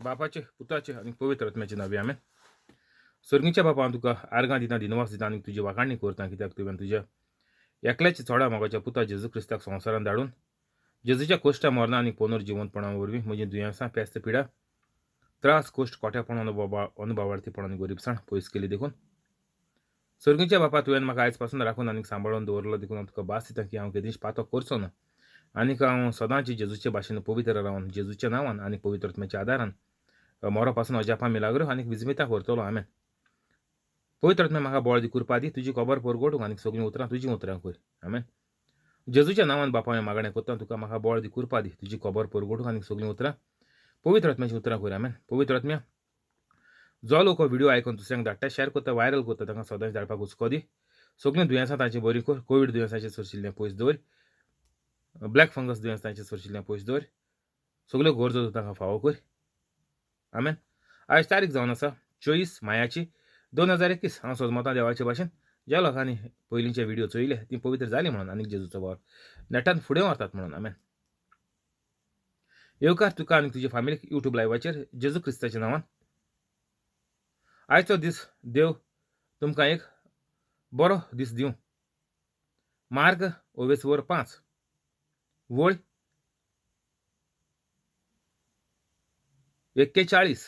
बापाचे, पुताचे आनी पवित्र आत्म्याचे नांवे, आमेन. सर्गीच्या बापा, हांव तुका आर्गां दिता, दिनवास दिता आनी तुजी वाखाणणी करता, कित्याक तुवें तुज्या एकल्याच चोडा मोगाच्या पुता जेजू क्रिस्ताक संवसारांत धाडून जेजूच्या कोश्टा मरणां आनी पुनर्जिवंतपणा वरवीं म्हजीं दुयेंसां, पेस्त, पिडा, त्रास, कोश्ट, कोट्यापण, अनुभवार्थीपण आनी गरीबसाण पयस केली. देखून सर्गीच्या बापा, तुवें म्हाका आयज पासून राखून आनी सांबाळून दवरलो, देखून हांव तुका भास दिता की हांव केदींच पातो करचो ना आनीक हांव सदांच जेजूचे भाशेन पवित्र रावन जेजूच्या नांवान आनी पवित्र आत्म्याच्या आदारान मोरो पासून अजापां मिलाग्रो आनी विजमिता करतलो. आमेन. पवित्र आत्म्या, म्हाका बळ दी, कृपा दी, तुजी खबर परगटूंक आनी सगळीं उतरां तुजीं उतरां कर. आमेन. जेजूच्या नांवान बापा हांवें मागणें करता तुका, म्हाका बळ दी, कृपा दी, तुजी खबर परगटूंक आनी सगळीं उतरां पवित्र आत्म्याचीं उतरां कर. आमेन. पवित्र आत्म्या, जो लोक हो व्हिडिओ आयकून दुसऱ्यांक धाडटा, शेअर करता, व्हायरल करता, तांकां सदांच धाडपाक हुस्को दी. सगळीं दुयेंसां तांची बरीं कर. कोवीड दुयेंसाचें सरशिल्लें पयस दवर, ब्लॅक फंगस दुयेंस तांचें सरशिल्लें पयस दवर, सगल्यो गरजो तांकां फावो कर. आमेन. आयज तारीख जावन आसा 24 मायाची 2021. हांव सोजमतां देवाचे भाशेन ज्या लोकांनी पयलींचे व्हिडिओ चोयले ती पवित्र जाली म्हणून आनीक जेजूचो वावर नेटान फुडें व्हरतात म्हणून. आमेन. येवकार तुका आनी तुजे फामिलीक युट्यूब लायव्हाचेर जेजू क्रिस्ताच्या नांवान. आयचो दीस देव तुमकां एक बरो दीस दिवं. मार्क ओवेसवर 5 वळ 41.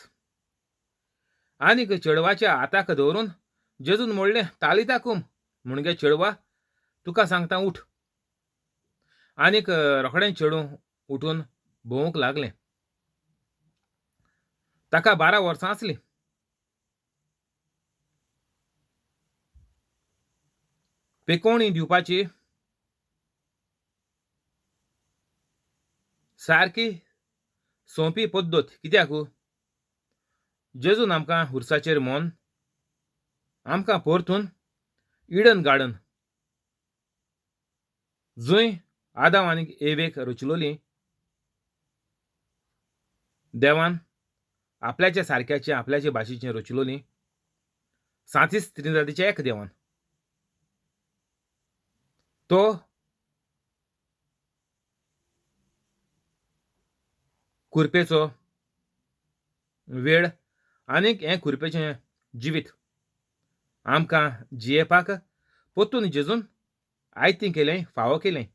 आनीक चेडवाच्या हाताक दवरून जेजून म्हणलें, तालिता कुम, मुणगे चेडवा तुका सांगता उठ. आनीक रोखडें चेडूं उठून भोंवूंक लागलें. ताका 12 वर्सां आसलीं. पेकोवणी दिवपाची सारकी सोंपी पद्दत, कित्याक जेजून आमकां हुरसाचेर मन आमकां परतून इडन गार्डन जंय आदाव आनी एवेक रचलोली देवान आपल्याच्या सारक्याचे आपल्याचे भाशेचें रचलोली सांतीस त्रिनिदादीच्या एक देवान तो कुरपेचो वेळ आनीक हें कुरपेचें जिवीत आमकां जियेपाक परतून जेजून आयतें केलें, फावो केलें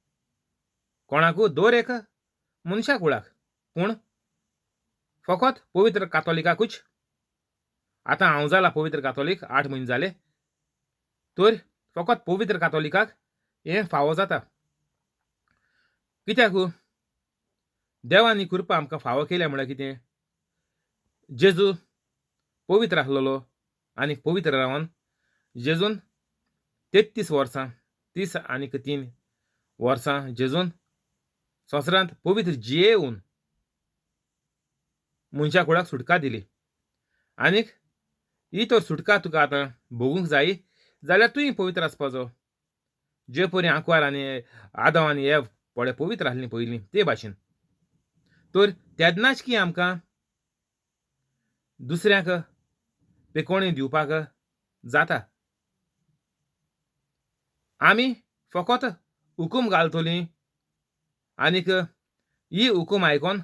कोणाकू, दर एक मनशा कुळाक, पूण फकत पवित्र कातोलिकाकूच. आतां हांव जाला पवित्र कातोलीक, 8 म्हयने जाले, तर फकत पवित्र कातोलिकाक हें फावो जाता. कित्याक देवान ही कृपा आमकां फावो केल्या म्हळ्यार कितें, जेजू पवित्र आसलेलो आनी पवित्र रावन जेजून 33 वर्सां, 33 वर्सां जेजून संवसारांत पवित्र जियेवन मनशा कुळाक सुटका दिली. आनीक ही तर सुटका तुका आतां भोगूंक जाय जाल्यार तुवें पवित्र आसपाचो. जे परी आंकवार आनी आदाव आनी एव पळय पवित्र आसलीं पयलीं ते भाशेन, तर तेन्नाच की आमकां दुसऱ्यांक पेकोवणी दिवपाक जाता. आमी फकत हुकूम घालतलीं आनीक ही हुकूम आयकोन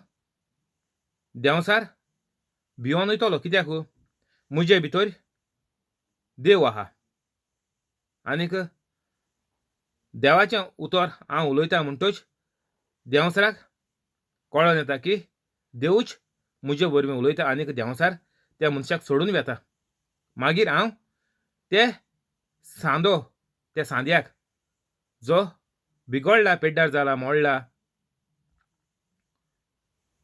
देंवसार भियोन वयतलो, कित्याक म्हजे भितर देव आहा आनीक देवाचें उतर हांव उलयता म्हणटच देंवसराक कळोन येता की देवूच म्हजे वरवीं उलयता आनीक देंवसार त्या मनशाक सोडून वेता. मागीर हांव ते सांदो, त्या सांद्याक जो बिगडला, पेड्ड्यार जाला, मोडला,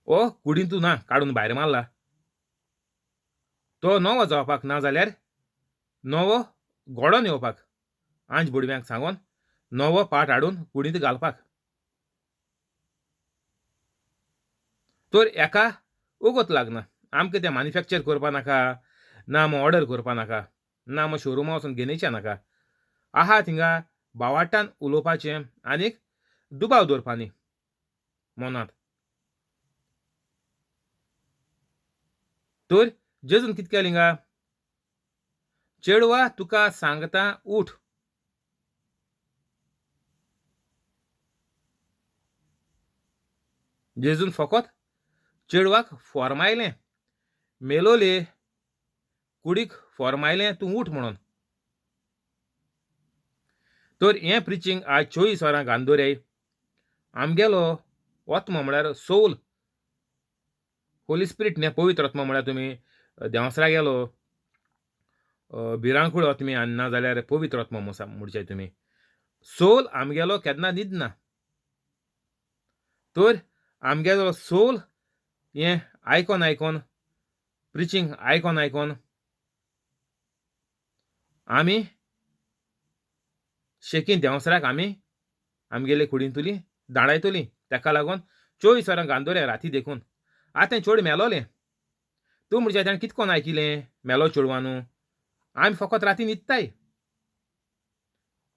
ओ कुडींतू ना काडून भायर मारला, तो नवो जावपाक ना जाल्यार नवो घडोवन येवपाक आंज बुडव्यांक सांगून नवो पाट हाडून कुडींत घालपाक. तर एका वगत लागना, आमकां तें मॅन्युफॅक्चर करपा नाका, ना मग ऑर्डर करपा नाका, ना मग शोरुमा वचून घेवचें नाका. आहा थिंगा बावाटान उलोवपाचें आनीक दुबाव दवरपा न्ही मनांत. तर जेजून कितें केलें हिंगा, चेडवा तुका सांगता उठ. जेजून फकत चेडवाक फॉर्मायलें मेलोले कुडीक फॉर्मायलें तूं उठ म्हणून. तर हें प्रिचींग आज 24 वरां गांदोऱ्याय आमगेलो आत्मो म्हळ्यार सोल, होली स्पिरीट न्ही, पवित्र आत्मो म्हळ्यार तुमी देंवसरा गेलो भिरांकूळ आत्मी आनी ना जाल्यार पवित्र आत्मो म्हणचे तुमी. सोल आमगेलो केन्ना न्हिदना. तर आमगेलो सोल हें आयकोन आयकोन प्रिचींग आयकोन आयकोन आमी शेकीं देंवसराक आमी आमगेले कुडींतुली दांडायतली. ताका लागून 24 वरां गांदोऱ्या राती देखून आतां तें चेडूं मेलोलें. तूं म्हणजे ताणें कितें कोन्न आयकिलें मेलो चेडवां न्हू, आमी फकत राती न्हिदताय.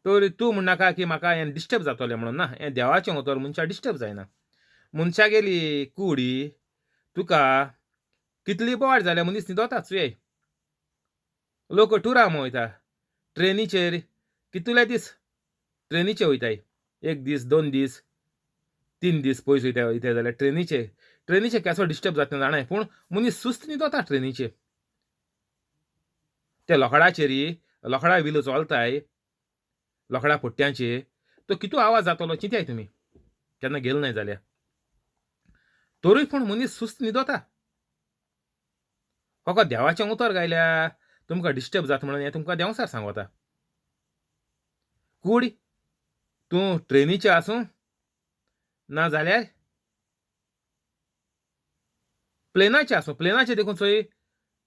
तर तूं म्हणनाका की म्हाका हें डिस्टर्ब जातलें म्हणून, ना, हें देवाचें उतर मनशाक डिस्टर्ब जायना. मनशागेली कुडी तुका कितली बोवाळ जाल्यार मनीस न्हिदोता. चुये लोक टुरा वयता ट्रेनीचेर, कितले दीस ट्रेनीचेर वयताय, 1 दीस 2 दीस 3 दीस पयस वयता वयता जाल्यार ट्रेनीचेर, ट्रेनीचेर केसो डिस्टर्ब जाता जाणाय, पूण मनीस सुस्त न्हिदोता ट्रेनीचेर. ते लोकडाचेर लोकडा विलो चलताय, लोकडा पट्ट्यांचेर तो कितू आवाज जातलो चिंताय तुमी केन्ना गेल नाय जाल्यार. तरूय पूण मनीस सुस्त न्हिदोता. फकत देवाचें उतर गायल्या तुमकां डिस्टर्ब जाता म्हणून हें तुमकां देंवसार सांगता. कूड तूं ट्रेनीचेर आसूं ना जाल्यार प्लेनाचेर आसूं, प्लेनाचेर देखून चोय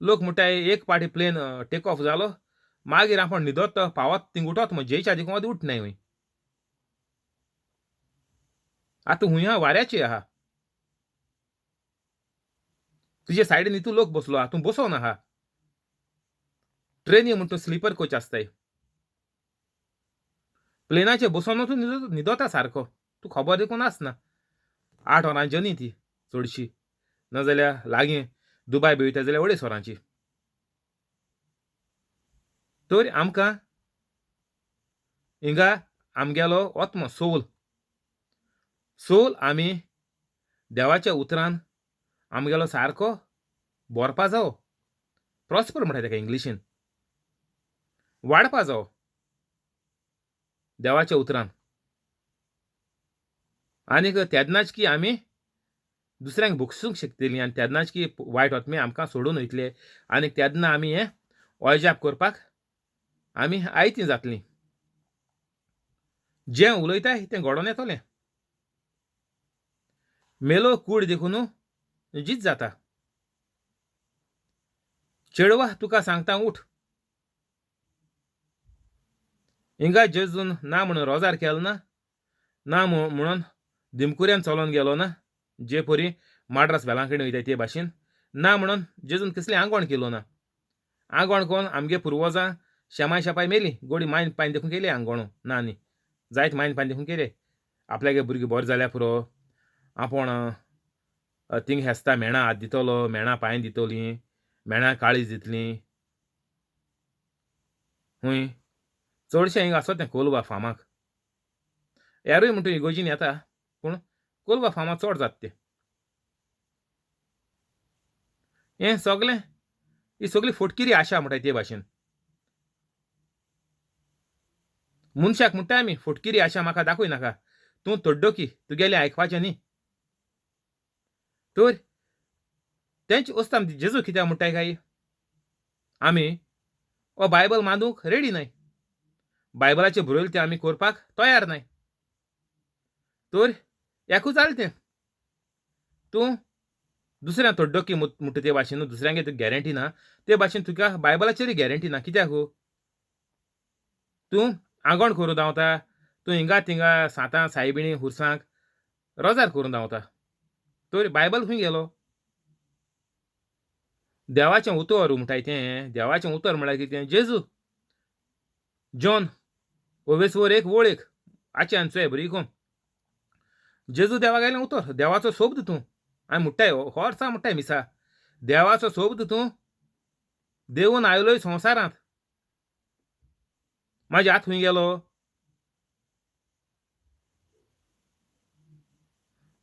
लोक म्हणटाय एक पाटी प्लेन टेक ऑफ जालो मागीर आपूण न्हिदत पावत थिंग उठत म्हण जेयच्या देखून आतां उठनाय हूंय. आतां हूंय आहा वाऱ्याची आहा, तुजे सायडीन हितू लोक बसलो आहा, तूं बसोन आहा. ट्रेनी म्हण तूं स्लिपर कोच आसताय, प्लेनाचेर बसोन तूं न्हिदोता सारको, तूं खबर देखून आसना. 8 वरांची जर्नी ती चडशी, नाजाल्यार लागीं दुबाय बी वयता जाल्यार 2.5 वरांची. तर आमकां हिंगा आमगेलो आत्मो सोल, सोल आमी देवाच्या उतरान आमगेलो सारको भरपा जावो, प्रॉस्पर म्हणटा ताका इंग्लिशीन, वाडपा जावो देवाच्या उतरान. आनीक तेन्नाच की आमी दुसऱ्यांक भोगसूंक शकतलीं आनी तेन्नाच की वायट आत्मे आमकां सोडून वयतले आनी तेन्ना आमी हें ऑयजाप करपाक आमी आयतीं जातलीं. जें उलयताय तें घडोवन येतलें. मेलो कूड देखून जीत जाता. चेडवा तुका सांगता उठ. हिंगा जेजून ना म्हणून रोजार केलो ना, ना म्हणून दिमकुऱ्यान चलोन गेलो ना, जे परी माड्रास वेलांकणी वयताय ते भाशेन, ना म्हणून जेजून कसलें आंगवण केलो ना. आंगवण कोण आमगे पुर्वजां शेमाय शेपाय मेली, गोडी मायन पायन देखून केली आंगवण ना न्ही, जायत मायन पायन देखून केले. आपल्यागे भुरगीं बरें जाल्यार पुरो, आपूण थिंग हेसता मेणां हात दितलो, मेणां पांय दितलीं, मेणां काळीज दितलीं. हूंय चडशें हिंगा आसत तें कोलवा फार्माक, हेरूय म्हणटा इगोजीन येता, पूण कोलवा फार्माक चड जाता तें. हें सगलें ही सगळी फटकिरी आशा म्हणटा ते भाशेन. मनशाक म्हणटा आमी फटकिरी आशा म्हाका दाखय नाका, तूं तड्डोकी तुगेलें आयकपाचें न्ही. तर तेंच वचता जेजू कित्याक म्हणटाय काय आमी हो बायबल मानूंक रेडी न्हय, बायबलाचें बरयलें तें आमी करपाक तयार न्हय. तर एकूच जालें तें, तूं दुसऱ्या तड्डोकी म्हणटा ते भाशेन दुसऱ्यांगे तुका गॅरंटी ना, ते भाशेन तुका बायबलाचेरूय गॅरंटी ना. कित्याक तूं आंगवण करूं धांवता, तूं हिंगा थिंगा सांतां सायबिणी हुरसांक रोजार करून धांवता. तर बायबल खंय गेलो? देवाचें उतर म्हणटाय तें, देवाचें उतर म्हळ्यार कितें? जेजू. जॉन ओवेसवर 1 वळ 1 आचे आनी चोय बरी कोन जेजू देवाक आयलें उतर, देवाचो सोब्द तूं. आमी म्हणटाय होर्सा म्हणटाय मिसा, देवाचो सोब्द तूं देवून आयलोय संवसारांत. म्हाजे हात खंय गेलो?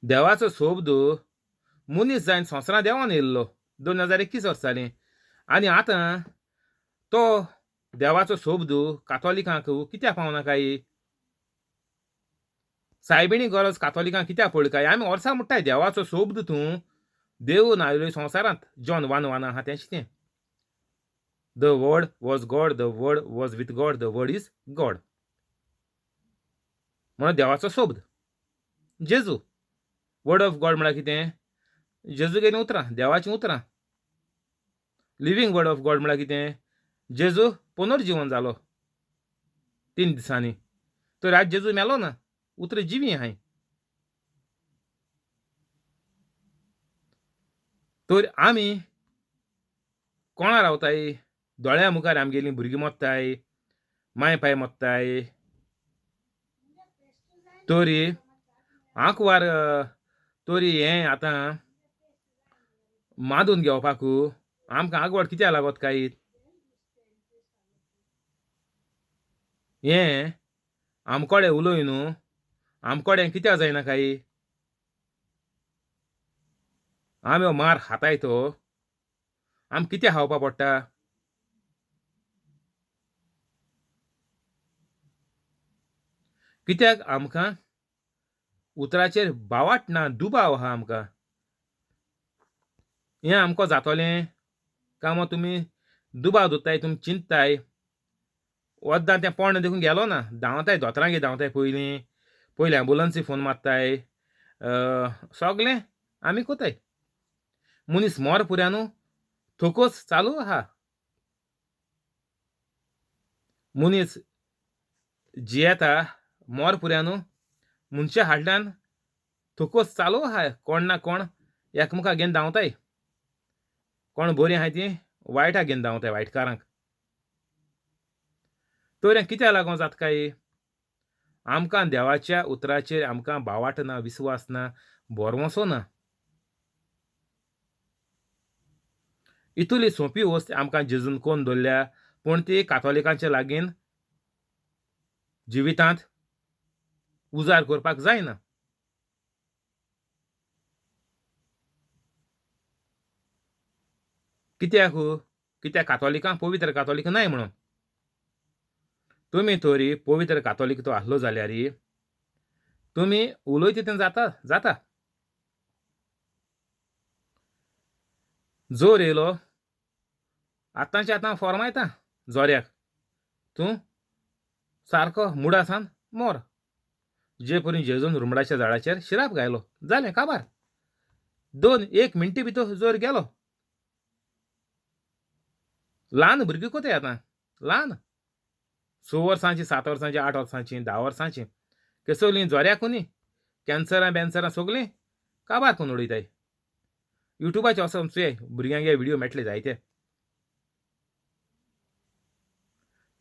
देवाचो सोब्द मनीस जायन संवसारांत देवान येयल्लो. 2021 वर्स जालें आनी आतां तो देवाचो सोबद कातोलिकांक कित्याक पावना काय? सायबिणी गरज कातोलिकांक कित्याक पडली काय? आमी वर्सां म्हणटाय देवाचो सोबद तूं, देव नायलो संवसारांत. जॉन 1:1 आहा तेंच तें. The word was God, the word was with God, the word is God. म्हणून देवाचो सोबद जेजू. वर्ड ऑफ गॉड म्हळ्यार कितें? जेजू गेलीं उतरां, देवाचीं उतरां. लिव्हींग वर्ड ऑफ गॉड म्हळ्यार कितें? जेजू पुनर्जिवन जालो 3 दिसांनी. तर आज जेजू मेलो ना, उतरां जिवीं आहाय. तर आमी कोणा रावताय? दोळ्या मुखार आमगेलीं भुरगीं मोत्ताय, माय पाय मोत्ताय. तरी आंकवार तरी हें आतां मादून घेवपाक आमकां आगवड कित्याक लागत काय? हें आमकोडे उलोय न्हू, आमकोडे कित्याक जायना काय? आमी मार खाताय तो आम कित्याक खावपा पडटा? कित्याक आमकां उतराचेर बावाट ना, दुबाव आहा आमकां. हें आमकां जातोलें काय तुमी दुबाव दवरताय, तुमी चिंतताय. वद्दां तें पोंड देखून गेलो ना, धांवताय दोतोरांगेर धांवताय, पयलीं पयलीं एम्बुलन्सी फोन मारताय, सगलें आमी कोताय. मनीस मोर पुऱ्या न्हू थोकोस चालू आहा. मनीस जियेता मोर पुऱ्या न्हू मनशा हाडल्यान थोकोस चालू आहा. कोण ना कोण एकमेका घेवन धांवताय, कोण बरीं आहाय तीं वायटाक घेवन धांवताय, वायटकारांक. तर हें कित्याक लागून जाता काय? आमकां देवाच्या उतराचेर आमकां बावाट ना, विस्वास ना, भरवंसो ना. इतली सोंपी वस्त आमकां जेजून कोण दवरल्या, पूण ती कातोलिकांच्या लागीं जिवितांत उजार करपाक जायना. कित्याक? कित्याक कातोलिकां पवित्र कातोलिक नाय म्हणून. तुमी तरी पवित्र कातोलीक तो आसलो जाल्यार तुमी उलयता तें जाता जाता. जोर येयलो आतांचे आतां फॉर्मायता जोऱ्याक, तूं सारको मुडासान मोर. जे परी जेजून रुमडाच्या झाडाचेर शिराप घायलो, जालें काबार. 2-1 मिनटी भितर जोर गेलो. ल्हान भुरगीं कोताय आतां, ल्हान 6 वर्सांची, 7 वर्सांची, 8 वर्सांची, 10 वर्सांची, ते सगलीं जोऱ्याक न्ही, कॅन्सरां बॅन्सरां सगलीं काबार करून उडयताय. युट्यूबाचेर वचोन चोय, भुरग्यांगे व्हिडियो मेळटले जायते.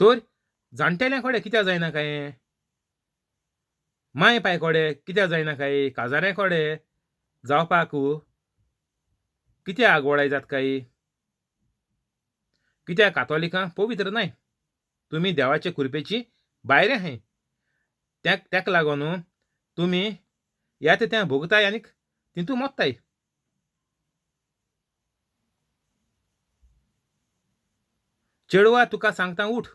तर जाणटेल्यां कडेन कित्याक जायना काय? माय पाय कडेन कित्याक जायना काय? काजाऱ्यां कडेन जावपाक कित्याक आगवडाय जाता काय? कित्याक कातोलिकां पवित्र नाय? तुमी देवाचे कृपेची भायर आहाय, तेका लागून तुमी येता तें भोगताय आनीक तितू मोत्ताय. चेडवा तुका सांगता उठ,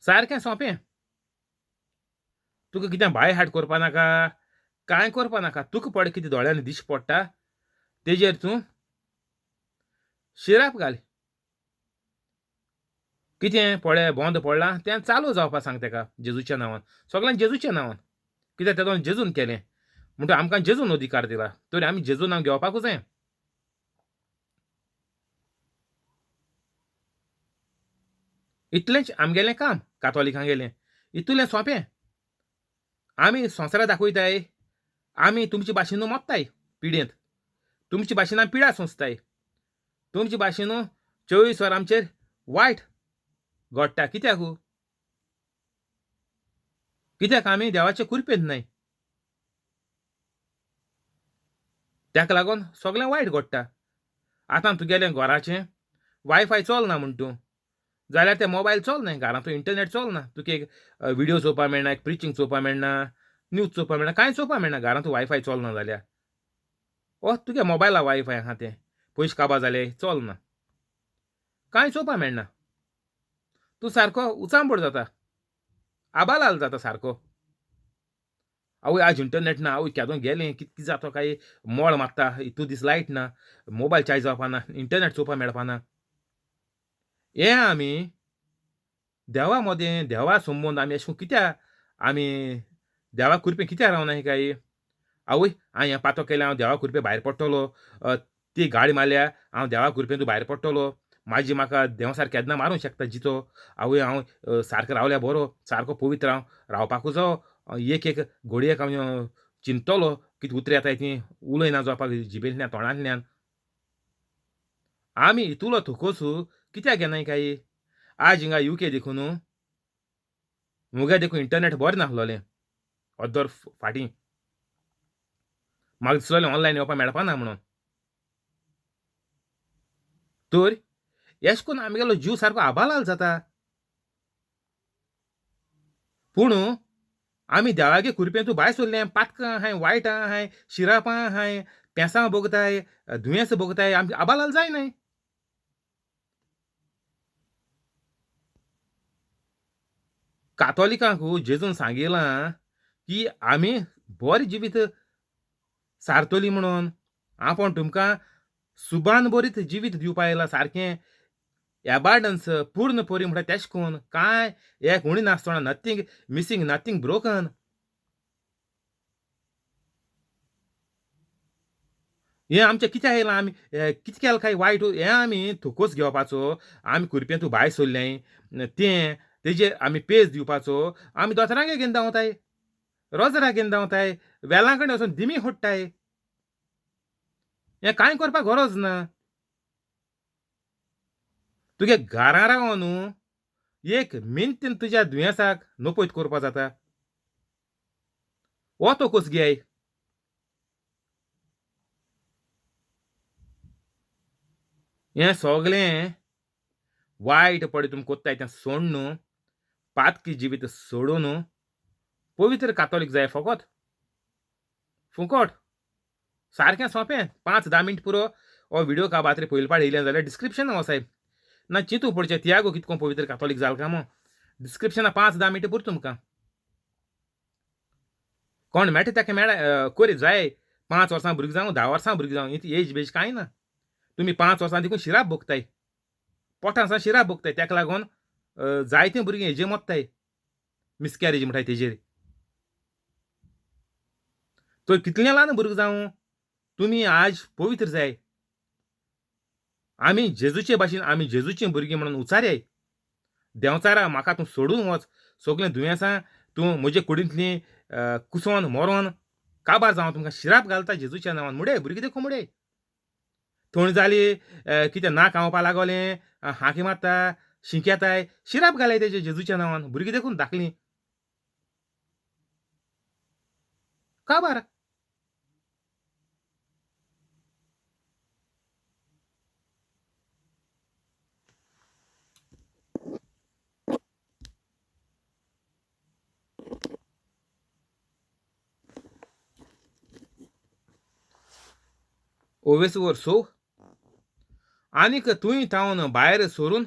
सारकें सोंपें. तुका कितें बाय हाड करपा नाका, कांय करपा नाका. तुका पड कितें दोळ्यांनी दिश्टी पडटा तेजेर तूं शिराप घाल. कितें पळय बंद पडलां तें चालू जावपा सांग तेका जेजूच्या नांवान, सगळ्यांक जेजूच्या नांवान. कित्याक तेदोन जेजून केलें म्हणटकीर आमकां जेजून अधिकार दिला, तरी आमी जेजू नांव घेवपाकूच जाय. इतलेंच आमगेलें काम कातोलिकांगेलें, इतलें सोंपें. आमी संवसाराक दाखयताय, आमी तुमचे भाशेन मोत्ताय पिडेंत, तुमचे भाशेन आमी पिडा सोंसताय, तुमचे भाशेन 24 वरां आमचेर वायट घडटा. कित्याक? कित्याक आमी देवाचे कृपेंत न्हय, ताका लागून सगळें वायट घडटा. आतां तुगेलें घराचें वायफाय चलना म्हण तूं, जाल्यार तें मोबायल चलना, घरांत इंटरनेट चलना, तुका एक व्हिडियो चोवपाक मेळना, एक प्रिचींग चोवपाक मेळना, न्यूज चोवपाक मेळना, कांय चोवपाक मेळना घरांत वायफाय चलना जाल्यार. ओ तुगे मोबायला वायफाय आहा तें पयशे काबार जाले चल ना, कांय चोवपा मेळना, तूं सारको उचांबळ जाता, आबालाल जाता सारको. आवय आज इंटरनेट ना, आवय केदो गेलें कितकें जाता काय मोळ मारता, इतू दीस लायट ना, मोबायल चार्ज जावपा ना, इंटरनेट चोवपा मेळपा ना. हें आमी देवा मदें देवा संबंद आमी अशें कित्याक आमी देवा कृपेन कित्याक रावना काय? आवय हांवें हें पातो केलें हांव देवा कृपे भायर पडटलो, ती गाळी मारल्या हांव देवा कृपेन तूं भायर पडटलो, म्हाजी म्हाका देव सारकें केन्ना मारूंक शकता जितो, आवय हांव सारको रावल्या बरो, सारको पवित्र हांव रावपाकूच जावो, एक एक घडयेक हांव चिंततलो कितें उतरां येताय तीं उलयना जावपाक जिबेंतल्यान तोंडांतल्यान. आमी इतलो थकोसू कित्याक घेनाय काय? आज हिंगा युके देखून मुगे देखून इंटरनेट बरें नासलोलें अर्दोर फाटीं, म्हाका दिसलोलें ऑनलायन येवपाक मेळपा ना म्हणून. तर एश कोन्न आमगेलो जीव सारको आबालाल जाता. पूण आमी देवागे कृपेन तूं भायर सरलें, पातकां आहाय, वायटां आहाय, शिरापां आहाय, पेसां भोगताय, दुयेंस भोगताय, आमचे आबालाल जायनाय. कातोलिकांक जेजून सांगिलां की आमी बरें जिवीत सारतली म्हणून, आपूण तुमकां सुबान बरीत जिवीत दिवपा आयला, सारकें एबाडन्स पूर्ण परी म्हणटा तेश कोन कांय एक उणी नासतना, नथींग मिसींग नथींग ब्रोकन. हें आमचें कित्याक आयलां, आमी कितें केलां काय वायट, हें आमी थोकोस घेवपाचो, आमी कुरपेंतू भायर सरलें तें तेजेर आमी पेज दिवपाचो, आमी दोतोरांगे घेवन धांवताय, रोजरा घेवन धांवताय, वेलां कडेन वचून दिमी फोडटाय. हें कांय करपाक गरज ना. तुगे घरा रावन न्हू एक मिनतीन तुज्या दुयेंसाक नपयत करपा जाता. हो तो कस घेय. हें सगळें वायट पडे तुमी कोत्ताय तें सोड न्हू, पातकी जिवीत सोडून पवित्र कातोलीक जाय फकत फुकट, सारकें सोंपें, 5-10 मिनट पुरो. हो व्हिडियो काबात्रे पयले पाट येयलें जाल्यार डिस्क्रिप्शना वचाय ना चिंतू पडचें तियागो कितको पवित्र कातोलीक जाल काय म्हूण, डिस्क्रिप्शना 5-10 मिनटां पुरो तुमकां. कोण मेळटा ताका मेळा करी जाय, 5 वर्सां भुरगीं जावं 10 वर्सां भुरगीं जावं, इतली एज बेज कांय ना. तुमी 5 वर्सां देखून शिराप भोगताय, पोटां आसा शिराप भोगताय, ताका लागून जायतीं भुरगीं हेजे मोत्ताय, मिसकॅरेज म्हणटाय तेजेर. तर कितलें ल्हान भुरगीं जावं तुमी आज पवित्र जाय, आमी जेजूचे भाशेन आमी जेजूचीं भुरगीं म्हणून उचारयाय. देंवचारा म्हाका तूं सोडून वच, सगळीं दुयेंसां तूं म्हजे कुडींतलीं कुसोन मरोन काबार जावं, तुमकां शिराप घालता जेजूच्या नांवान. मुडे भुरगीं देखून मुडे थंड जाली कितें नाक खावपा लागोलें, हाकी मारता, शिंक येताय, शिराप घालाय तेजे जेजूच्या नांवान. भुरगीं देखून धाकलीं काबार. ओवेस वर सो आनीक थंय थावन भायर सरून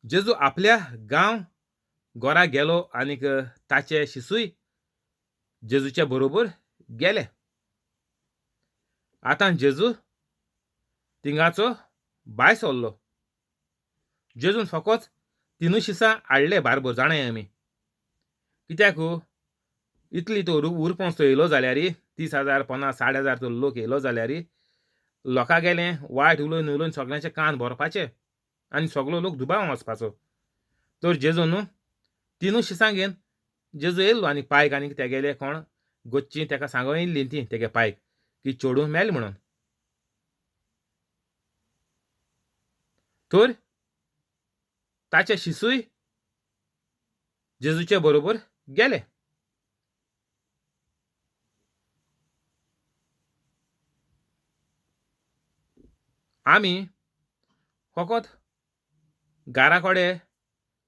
जेजू आपल्या गांव घरा गेलो आनीक ताचे शिसूय जेजूच्या बरोबर गेले. आतां जेजू तिंगाचो भायर सरलो. जेजून फकत तिनूय शिसां हाडले बारबर, जाणाय आमी कित्याक इतली तो उरपोंस येयलो जाल्यार 30,000 50 60,000 तो लोक येयलो जाल्यार लोकां गेले वायट उलोवन उलोवन सगळ्यांचे कान भरपाचे आनी सगळो लोक दुबाव वचपाचो. तर जेजू न्हू तिनूय शिसां घेवन जेजू येयलो आनी पायक आनीक तेगेले कोण गोच्ची तेका सांगून येयल्ली ती तेगे पायक की चेडूं मेलें म्हणून. तर ताचे शिसूय जेजूचे बरोबर गेले. आमी फकत घरा कडेन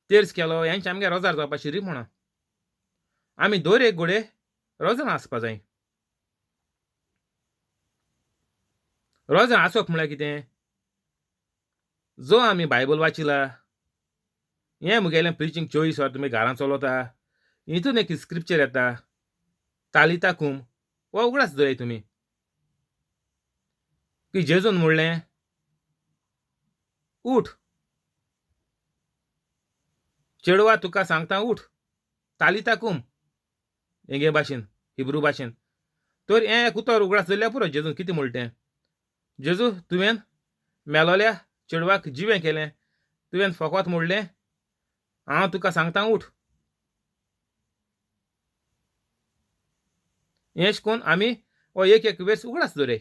तेर्स केलो हेंचे आमगे रोजार जावपा शिरी म्हणा, आमी दर एक घडये रोजान आसपा जाय. रोजार आसप म्हळ्यार कितें? जो आमी बायबल वाचिला, हें म्हगेलें प्रिचींग 24 वर तुमी घरांत चलता, हितून एक स्क्रिप्चर येता तालिता कुम, हो उगडास दवराय तुमी की जेजून म्हणलें उठ चेडवा तुका सांगता उठ, तालिता कुम हेगे भाशेन, हिब्रू भाशेन. तर हें एक उतर उगडास दवरल्यार पुरो जेजून कितें म्हणलें तें. जेजू तुवें मेलोल्या चेडवाक जिवें केलें, तुवें फकत म्हणलें हांव तुका सांगता उठ. हें शिकून आमी हो एक एक वेस उगडास दवराय.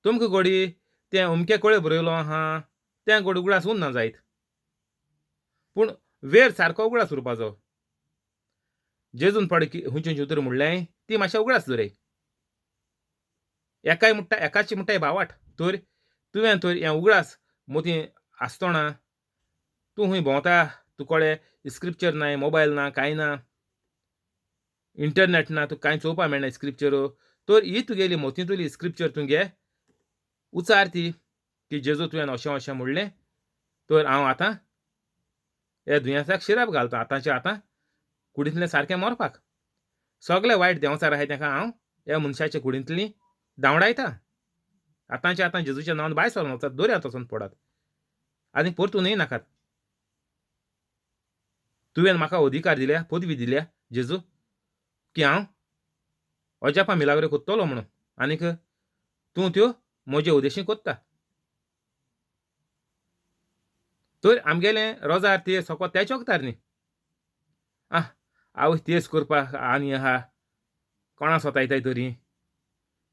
तुमकां घोडी तें अमके कडेन बरयलो आहा तें गोड उगडास उरना जायत, पूण वेर सारको उगडास उरपाचो. जेजून पडे खंयचें खंयचें उतर म्हणलें ती मातशें उगडास दवराय. एकाय म्हणटा एकाची म्हणटाय भावाट, तर तुवें तर हें उगडास मोती आसतना तूं खंय भोंवता, तुकडे स्क्रिप्चर ना, मोबायल ना, कांय ना, इंटरनेट ना, तुका कांय चोवपा मेळना स्क्रिप्चर, तर ही तुगेली मोतींतली स्क्रिप्चर तुगे उचार ती की जेजू तुवें अशें अशें म्हणलें, तर हांव आतां ह्या दुयेंसाक शिराप घालता, आतांचे आतां कुडींतलें सारकें मरपाक. सगळे वायट देंवचार आहाय तेका हांव ह्या मनशाच्या कुडींतली धांवडायता. आतांचे आतां जेजूच्या नांवान भायर सरून वचात, दर्यांत वचून पडात आनी परतून येय नाकात. तुवें म्हाका अधिकार दिल्या, पदवी दिल्या जेजू, की हांव अजापां मिलाग्रो कोत्तलो म्हणून, आनीक तूं त्यो म्हजे उदेशी कोत्ता. तर आमगेलें रोजार तेज सको त्या चोकतार न्ही. आं आवय तेज करपाक आनी आहा कोणा सोतायताय तरी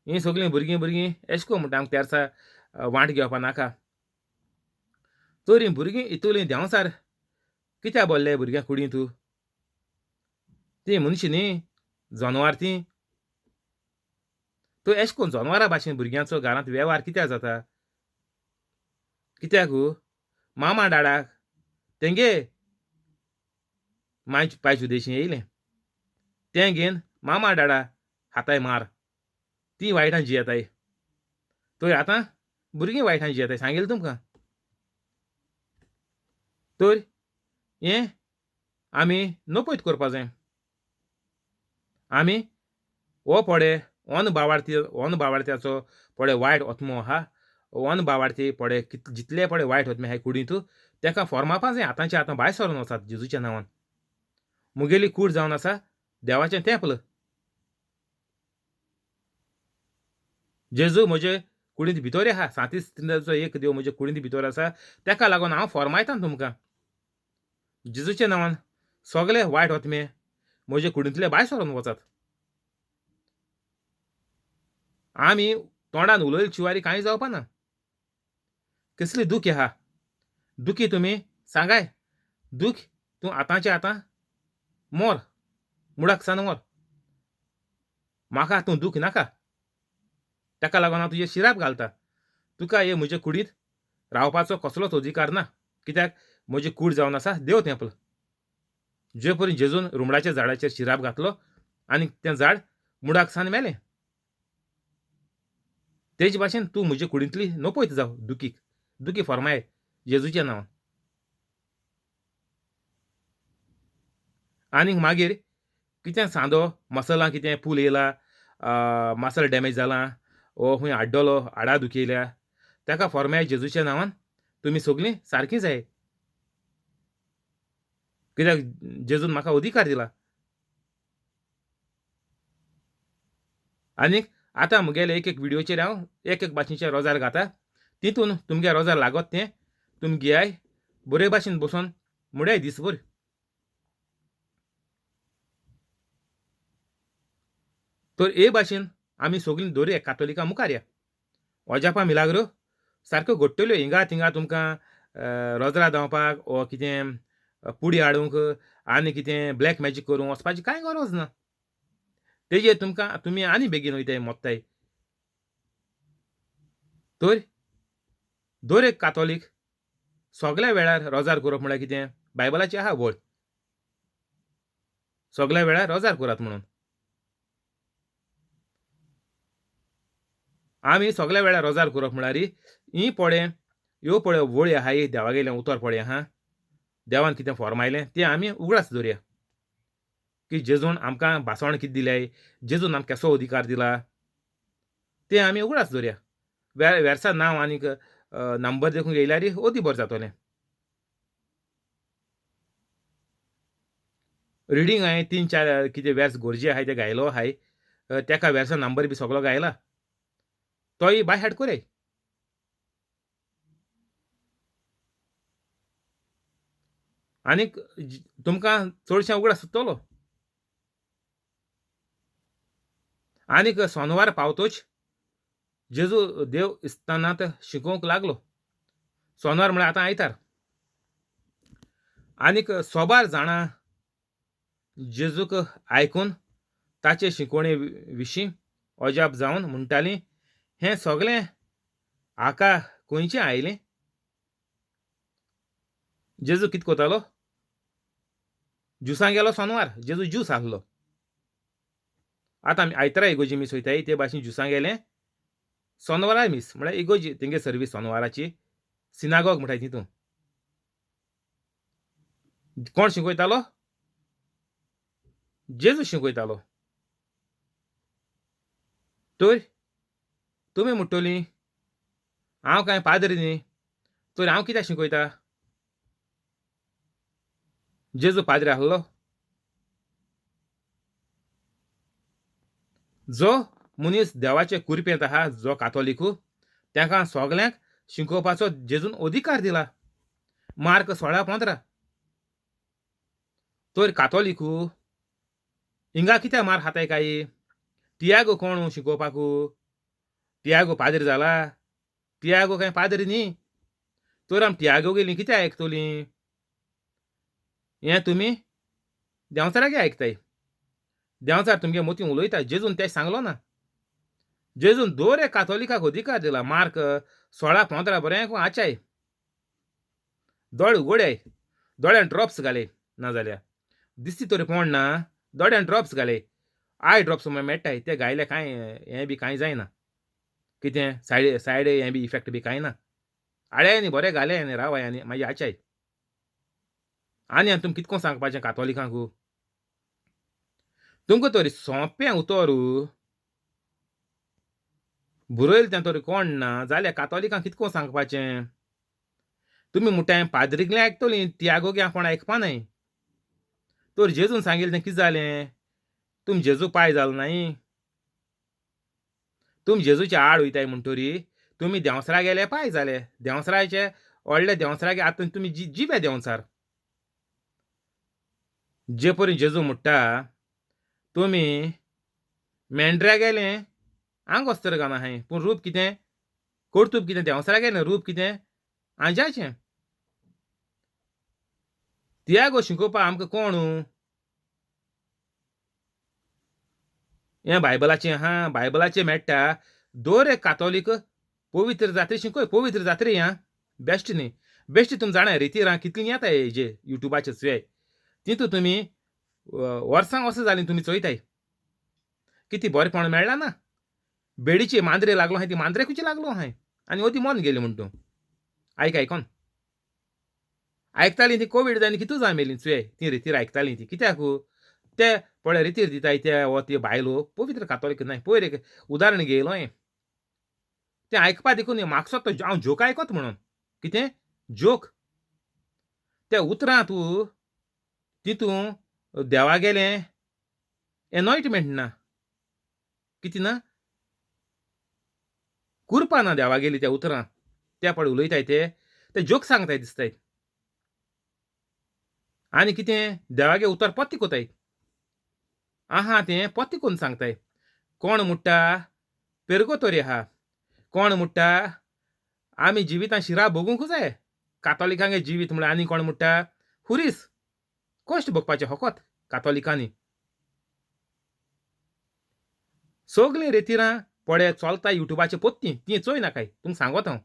हीं सगळीं भुरगीं भुरगीं एश कोन म्हणटा आमकां तेर्सा वांट घेवपा नाका. तर हीं भुरगीं इतूलीं देंवचार कित्याक बोल्ले भुरग्यां कुडींत? तीं मनशां न्ही, जनवार तीं. तर एश कोन जनवरां भाशेन भुरग्यांचो घरांत वेव्हार कित्याक जाता? कित्याक मामा डाडाक तेंगे मांय पायचे उदेशीं येयलें तें घेवन मामा डाडा हाताय मार, ती वायटान जियेताय. तर आतां भुरगीं वायटान जियेताय, सांगील तुमकां. तर हें आमी नपयत करपा जाय. आमी हो पडे ऑन बावार्थी, ऑन बावार्थ्याचो पडे वायट आत्मो आहा, ऑन बावार्थी पडे जितले पडे वायट आत्मे आहाय कुडींत तेका फॉर्मापा जाय. आतांचे आतां भायर सरून वचात जेजूच्या नांवान. मुगेली कूड जावन आसा देवाचें तेंपल. जेजू म्हजे कुडींत भितर आहा, सांतीस त्रिंदाचो एक देव म्हजे कुडींत भितर आसा, तेका लागून हांव फॉर्मायता तुमकां जेजूच्या नांवान. सगळे वायट आत्मे म्हजे कुडींतले भायर सरून वचात. आमी तोंडान उलयले शिवारी कांय जावपा ना. कसली दुखी आहा, दुखी तुमी सांगाय, दुख तूं आतांचे आतां मोर, मुडाक सान मोर, म्हाका तूं दुख नाका. ताका लागून हांव तुजें शिराप घालता. तुका हे म्हजे कुडींत रावपाचो कसलोच अधिकार ना, कित्याक म्हजी कूड जावन आसा देव तेंपल. जे परी जेजून रुमडाच्या झाडाचेर शिराप घातलो आनी तें झाड मुडाक सान मेलें, तेजे भाशेन तूं म्हजे कुडींतली नपयत जाव दुखीक, दुखी फॉर्माय जेजूच्या नांवान. आनीक मागीर कितें सांदो मसलां कितें पूल येयला, मसल डॅमेज जालां, ओ खंय आड्डलो हाडां दुखयल्या, ताका फॉर्माय जेजूच्या नांवान तुमी सगळीं सारकीं जाय, कित्याक जेजून म्हाका अधिकार दिला. आनीक आतां म्हगेले एक एक व्हिडियोचेर हांव एक एक भाशेचे रोजार घाता, तितून तुमगे रोजार लागत तें तुमी घेयाय बरे भाशेन बसोन मुड्याय दीसभर. तर हे भाशेन आमी सगळीं दर एक कातोलिकां मुखार या. अजापां मिलाग्रो सारक्यो घडटल्यो. हिंगा थिंगा तुमकां रोजरा धांवपाक ओ कितें पुडी हाडूंक आनी कितें ब्लॅक मॅजीक करूंक वचपाची कांय गरज ना. तेजेर तुमकां तुमी आनी बेगीन वयताय मोत्ताय. तर दर एक कातोलीक सगल्या वेळार रोजार करप म्हळ्यार कितें, बायबलाची आहा वळ, सगल्या वेळार रोजार करात म्हणून. आमी सगल्या वेळार रोजार करप म्हळ्यार ही पळय ह्यो पळय वळी आहाय देवागेलें उतर पळय आहा, देवान कितें फॉर्मायलें तें आमी उगडास दवरया की जेजून आमकां भासण कितें दिलें, जेजून आमकां केसो अधिकार दिला तें आमी उगडास दवरया. वेर्सा नांव आनीक नंबर देखून येयल्यार अदी बरें जातलें. रिडींग हांवें 3-4 कितें वेर्स गोरजे आहाय ते गायलो आहाय, तेका वेर्सा नंबर बी सगलो गायला, तोय बाय हाड कोरय. आनीक तुमकां चडशें उगडास सुट्टलो. आनीक सोनवार पावतोच जेजू देव इस्तानांत शिकोवंक लागलो. सोनवार म्हळ्यार आतां आयतार. आनीक सोबार जाणां जेजूक आयकून ताचे शिकोवणे विशीं अजाप जावन म्हणटालीं, हें सगळें हाका खंयचें आयलें? जेजू कितें कोतालो? ज्युसां गेलो सोनवार, जेजू ज्यूस आहलो. आतां आमी आयतारा इगोजी मीस वयताय ते भाशेन ज्युसां गेलें सोनवाराय मीस म्हळ्यार इगोजी तेंगे सर्वीस सोनवाराची सिनागोग म्हणटाय तितून. कोण शिकयतालो? जेजू शिकयतालो. तर तुमी म्हणटली हांव कांय पाद्री न्ही, तर हांव कित्याक शिकयता? जेजू पाद्री आहलो? जो मनीस देवाचे कुरपेंत आहा, जो कातोलिकू, ताका सगल्यांक शिकोवपाचो जेजून अधिकार दिला. मार्क 16:15. तर कातोलिकू हिंगा कित्याक मार खाताय काय? टियागो कोण शिकोवपाकू? टियागो पाद्री जाला? टियागो कांय पाद्री न्ही, तर आमी टियागो गेलीं कित्याक आयकतलीं? हें तुमी देंवचारागे आयकताय. देंवचार तुमगे मोती उलयता. जेजून तें सांगलो ना. जेजून दर एक कातोलिकाक अधिकार दिला. मार्क 16:15 बरें आचाय. दोळे उगोड्याय, दोळ्यान ड्रॉप्स घाले, नाजाल्यार दिसती तरी कोण ना, दोळ्यान ड्रॉप्स घाले, I drops मेळटाय ते घायले कांय हें बी कांय जायना, कितें सायड सायड हें बी इफेक्ट बी कांय ना. आळे न्ही बरें घाले आनी रावाय आनी मागीर आचाय. आनी आनी तुमकां कितको सांगपाचें कातोलिकांकू? तुमकां तरी सोंपें उतर बरयलें तें तरी कोण ना जाल्यार कातोलिकांक कितको सांगपाचें? तुमी म्हणटाय पाद्रीगलें आयकतलीं, तियागोगे कोण आयकपा नाय. तर जेजून सांगिल्लें तें कितें जालें? तुमी जेजू पाय जाल नाय, तुमी जेजूचे आड वयताय म्हणटरी तुमी देंवसरा गेले पाय जाले. देंवसराचे व्हडले देंवसरागे आतां तुमी जिवे देंवचार. जे परी जेजू म्हणटा तुमी मेंढऱ्या गेले आंगोस्तर घालना आहाय, पूण रूप कितें? कर्तूब कितें? देंवसरा गेलें रूप कितें? आंज्याचें. तियागो शिकोवपाक आमकां कोण? हें बायबलाचें आहा, बायबलाचें मेळटा. दर एक कातोलीक पवित्र जात्रे शिकय. पवित्र जात्रे आं बेश्ट न्ही, बेश्ट तुमी जाणा रितीरां कितलीं येता हेजे युट्यूबाचेर चोयाय, तितून तुमी वर्सां वर्सां जालीं तुमी चोयताय कितें बरेंपण मेळ्ळां ना. बेडीचे मांद्रे लागलो आहाय, ती मांद्रेकूच लागलो आहाय आनी अदी मन गेली म्हण तूं आयक आयकोन आयकतालीं ती कोवीड जायन कितू जाय मेली चोय ती रितीर आयकतालीं ती कित्याक ते पळय रितीर दिताय ते वो ती बायलो पवित्र कातोलीक नाय. पयर एक उदाहरण घेयलो हांवें, तें आयकपा देखून म्हाका तो हांव जोक आयकत म्हणून कितें जोक त्या उतरां तूं तितून देवा गेलें एनॉयटमेंट ना, कितें ना, कुरपा ना देवा गेली त्या उतरां त्या पळय उलयताय ते ते जोक सांगताय दिसताय आनी कितें देवागे उतर पत्ती कोताय आहा तें पत्ती कोन्न सांगताय. कोण म्हणटा पेरगोतोरी आहा, कोण म्हणटा आमी जिवितान शिरा भोगूंक जाय कातोलिकांगे जिवीत म्हळ्यार, आनी कोण म्हणटा हुरीस कश्ट भोगपाचें होकोत कातोलिकांनी. सगळीं रेतिरां पळय चलता युट्यूबाचे पोत्ती ती चोय नाकाय तुमकां सांगत हांव.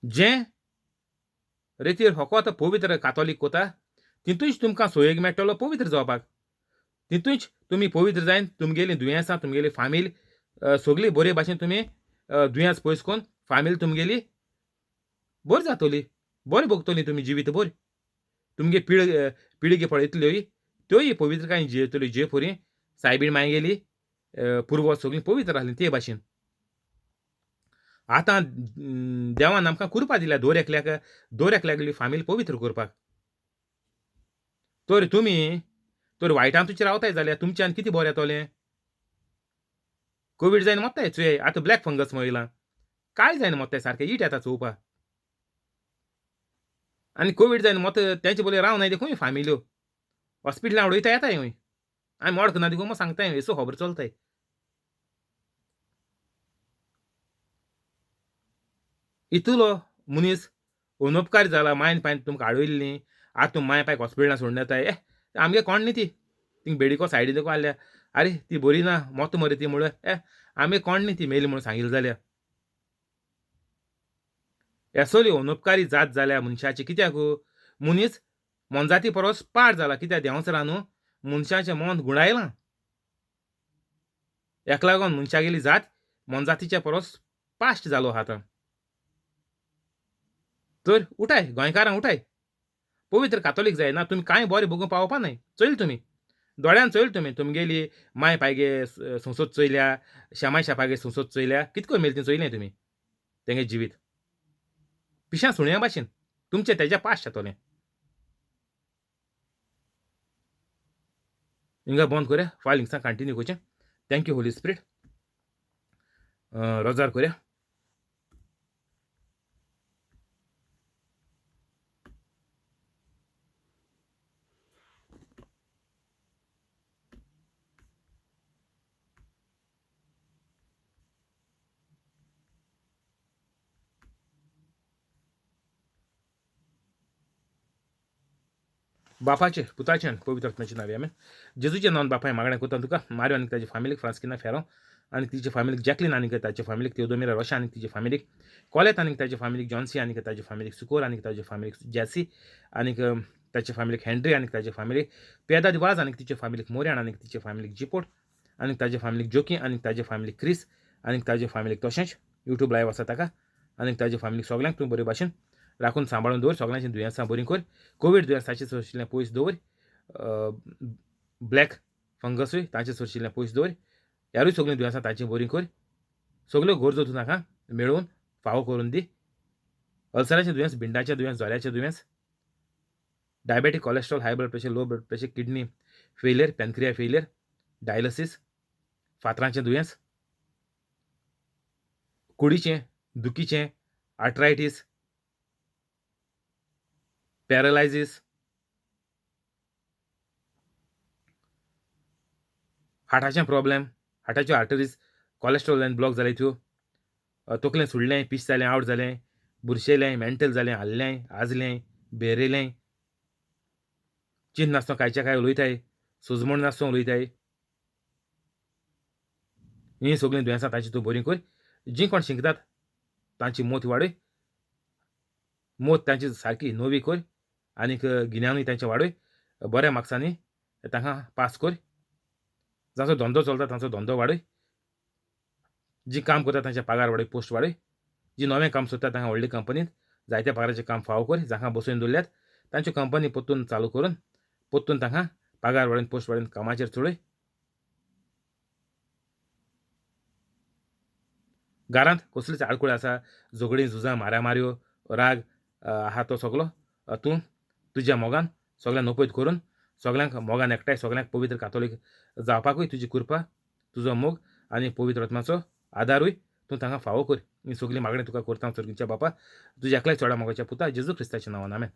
जें रेतीर होकोत पवित्र कातोलीक कोता तितूंच तुमकां सोयेक मेळटलो पवित्र जावपाक. तितूंच तुमी पवित्र जायन तुमगेलीं दुयेंसां तुमगेली फामील सगळी बरे भाशेन तुमी दुयेंस पयस करून फामील तुमगेली बरी जातली, बरी भोगतली तुमी जिवीत बरी. तुमगे पिळगे पळयतल्योय त्योय पवित्रकायेन जियेतल्यो, जे परी सायबीण मांयगेली पुर्वज सगळीं पवित्र आसलीं ते भाशेन. आतां देवान आमकां कुरपा दिल्या दर एकल्याक, दर एकल्यागेली फामील पवित्र करपाक. तर तुमी तर वायटांतूच रावताय जाल्यार तुमच्यान कितें बरें येतलें? कोवीड जायन मोत्ताय चोय, आतां ब्लॅक फंगस म्हणलां, काय जायना मोत्ताय सारकें it येता चोवपाक. आनी कोवीड जायन मोत तेंचे बोले रावनाय देखून फामिल्यो हॉस्पिटलां उडयता येताय खंय, आमी मोडक ना देखून सांगताय येसो खबर चलताय. इतलो मनीस अनुपकार जाला, मायन पायन तुमकां हाडयल्ली, आतां तुमी माय पायक हॉस्पिटलां सोडून येताय. ए आमगे कोण न्ही ती, थिंग बेडिको सायडीन देखून आहल्या, आरे ती बरी ना मोत मरे ती म्हणून, ए आमगे कोण न्ही ती मेली म्हणून सांगिल्लें जाल्यार. असली अनुपकारी जात जाल्या मनशाची. कित्याक मनीस मोनजाती परस पाड जाला, कित्याक देंवचारान न्हू मनशाचें मन गुणायलां, हेका लागून मनशागेली जात मोनजातीच्या परस पाश्ट जालो आहा आतां. तर उठाय गोंयकारां, उठाय, पवित्र कातोलीक जाय ना तुमी कांय बरें बघूंक पावपा न्हय. चोयल तुमी दोळ्यान चोयल तुमी तुमगेली माय पायगे संसद चोयल्या, श्यामाय शापागे संसद चोयल्या, कितको मेल ती चोयलें तुमी तेंगे जिवीत पिशां सुण्या भाशेन तुमचें तेज्या पाश जातलें. हिंगा बंद करया, फाल्यां हिंगसान कंटिन्यू करचें. Thank you Holi spirit. रोजार करया. बापाचे पुताचे आनी पवित्र आत्म्याचे नांवे आमेन. जेजूचे नांवान बापाय मागणें करता तुका, मारियो आनी ताजे फामिलीक, फ्रांस्किना फेरो आनी तिचे फामिलीक, जॅकलीन आनी ताचे फामिलीक, तेवदोमिरा रोशा आनी तिचे फामिलीक, कॉलेत आनी ताचे फामिलीक, जॉन्सी आनी ताचे फामिलीक, सुकोर आनी ताचे फामिलीक, जॅसी आनी ताचे फामिलीक, हेनरी आनी ताचे फामिलीक, पेदाद वाज आनी तिचे फामिलीक, मोर्यान आनी तिचे फामिलीक, जिपोट आनी ताचे फामिलीक, जोकी आनी ताचे फामिलीक, क्रिस आनी ताचे फामिलीक, तशेंच युट्यूब लायव आसा ताका आनी ताचे फामिलीक सगल्यांक तूं बरे भाशेन राखून सांबाळून दवर, सगळ्यांचीं दुयेंसां बरीं कर, कोवीड दुयेंस ताचे सरशिल्लें पयस दवर, ब्लॅक फंगसूय तांचे सरशिल्लें पयस दवर, ह्यारूय सगळीं दुयेंसां तांचीं बरीं कर, सगल्यो गरजो तूं तांकां मेळोवन फावो करून दी. अल्सराचें दुयेंस, बिंडाचें दुयेंस, जोऱ्याचें दुयेंस, diabetic, cholesterol, high blood pressure, low blood pressure, kidney failure, pancreas failure, dialysis, फातरांचें दुयेंस, कुडीचें दुखीचें, आर्थरायटीस, पॅरलायजीस, हार्टाचें प्रॉब्लेम, हार्टाच्यो आर्टरीज कॉलेस्ट्रॉलान ब्लॉक जाले त्यो, तकलें सुडलें, पीस जालें, आवट जालें, बुरशेलें, मेंटल जालें, हाल्लें, आजलें, बेरेलें, चिंत नासतना कांयच्या काय उलयताय, सुजमण नासतना उलयताय, हीं सगळीं दुयेंसां तांची तूं बरीं कर. जीं कोण शिंकतात तांची मोत वाडय, मोत तांची सारकी नवी कर आनीक गिन्यानूय तांचें वाडय, बऱ्या मार्क्सांनी तांकां पास कर. जांचो धंदो चलता तांचो धंदो वाडय, जीं काम करता तांचे पगार वाडय, पोस्ट वाडय, जी नवें काम सोदता तांकां व्हडले कंपनींत जायत्या पगाराचें काम फावो कर, जांकां बसोवन दवरल्यात तांच्यो कंपनी परतून चालू करून परतून तांकां पगार वाडोवन पोस्ट वाडोवन कामाचेर चडय. घरांत कसलीच आडखळ आसा, झगडीं झुजां, मारामाऱ्यो, राग आहा तो सगलो तूं तुज्या मोगान सगळ्यांक नपयत करून सगळ्यांक मोगान एकठांय सगळ्यांक पवित्र कातोलीक जावपाकूय तुजी कृपा, तुजो मोग आनी पवित्र आत्म्याचो आदारूय तूं तांकां फावो कर. ही सगळीं मागणी तुका करता सर्गीच्या बापा, तुज्या एकल्याच चोडा मोगाच्या पुता जेजू क्रिस्ताच्या नांवान, आमेन.